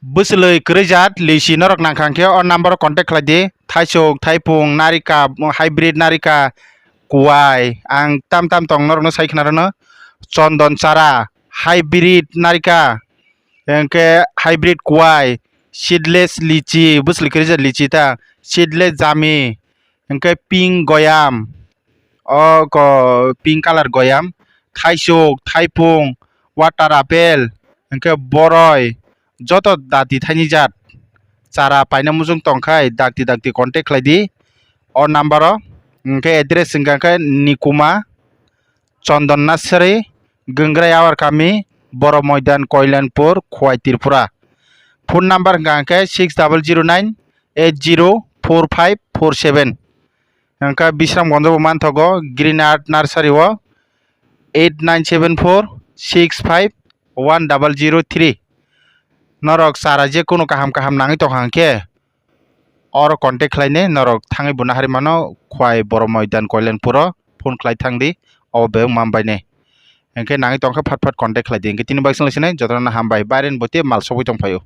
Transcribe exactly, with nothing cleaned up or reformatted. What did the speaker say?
Bwswlwi kwrwi jat lichi norok nangkha hwnkhe o number o contact khlai di. Thaisok, thaipung, narika, hybrid narika, kuwai. Ang tam tam tong norokno sai khna rwno. Chondon chara, hybrid narika, hwnkhe hybrid kuwai, seedless lichi, bwswlwi kwrwi jat lichi ta, seedless jami, hwnkhe pink goyam, o ko pink colour goyam, thaisok, thaipung, water apple, hwnkhe boroi, joto dati thaini jat chara paina muchung tongkhai dakti dakti contact khlai di o number o, hwnkhe address hwnkha khe Nikuma, Chondon Nasari, Gangrai Awar Kami, Boro Moidan, Koilanpur, Khowai, Tripura. Phone number hwnkha hwnkhe six double zero nine eight zero four five four seven. Hwnkha Bisramganjo bo manthogo Green Art Nursery o eight nine seven four six five one double zero three. Norok chara je kunu kaham kaham nangwi tongkha hwnkhe oro contact khlainai norok thangwi bo naharwi mano, Khowai Boro Moidan Koilanpuro phone khlai thangdi, obo bebak man bainai. Hwnkhe nangwi tongkha phat phat contact khlaidi, hwnkhe tini baksa sinai jotono hambai, baireni bo tei mal sogwi tongphaio.